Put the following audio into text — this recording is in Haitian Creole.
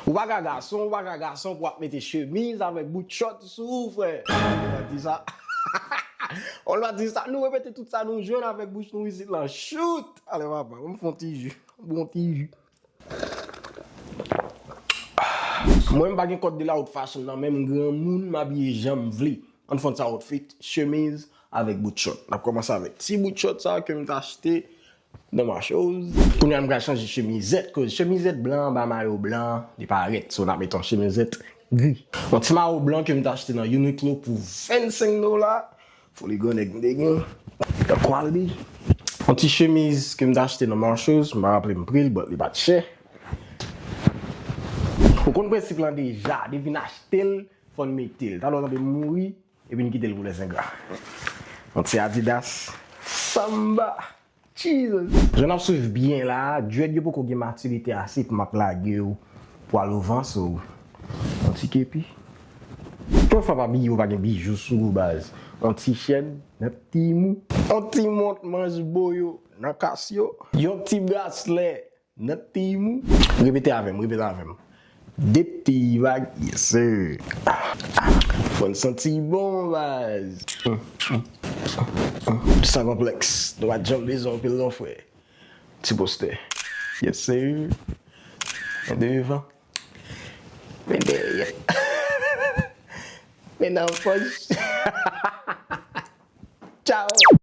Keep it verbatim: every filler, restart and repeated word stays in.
Ou pa ka gason, ou pa ka gason pou w ap mete chemiz avèk bout chòt sou ou, frè. Ou pa di sa. Ou pa di sa. Nou repete tout sa nou jwenn avèk bouch nou isit lan. Chout! Ale, papa, m fè yon ti ji. Bon ti ji. Mwen, m pa gen code de la haute fashion nan, men m granmoun, m abiye jan m vle. Ann fè yon ti outfit, chemiz avèk bout chòt. N ap kòmanse avèk ti bout chòt sa ke m t achte nan Marshalls. Kounye a m pral chanje chemizèt, koz chemizèt blan anba mayo blan, li parèt. So, n ap met yon chemizèt gri. Yon ti mayo blan ke m t achte nan Uniqlo pou vennsenk dola. Foligan nèg m te gen. The quality. Yon ti chemiz ke m t achte nan Marshalls, m pa raple m pri l, but li pa t chè. Ou konn prensip lan deja, depi n achte l, fò n mete l. Talè w tande m mouri, epi n kite l pou lèzengra. Yon ti Adidas Samba. Jesus. Jan n ap swiv byen la, dread yo poko gen matirite ase pou m ap lage yo pou al ovan, so, yon ti kepi. Yon fwa pa bliye ou pa gen bijou sou ou, baz. Yon ti chèn, nan ti mou. Yon ti mont manch boyo, nan kas yo. Yon ti braslè, nan ti mou. Repete avè m, repete avè m. De ti vag, yes sir. Fò n santi bon, baz. San konplèks. Nou pa t janm bezwen anpil non, frè. Ti postè. Yes sir. Men devan. Men dèyè. Men nan pòch. Ciao.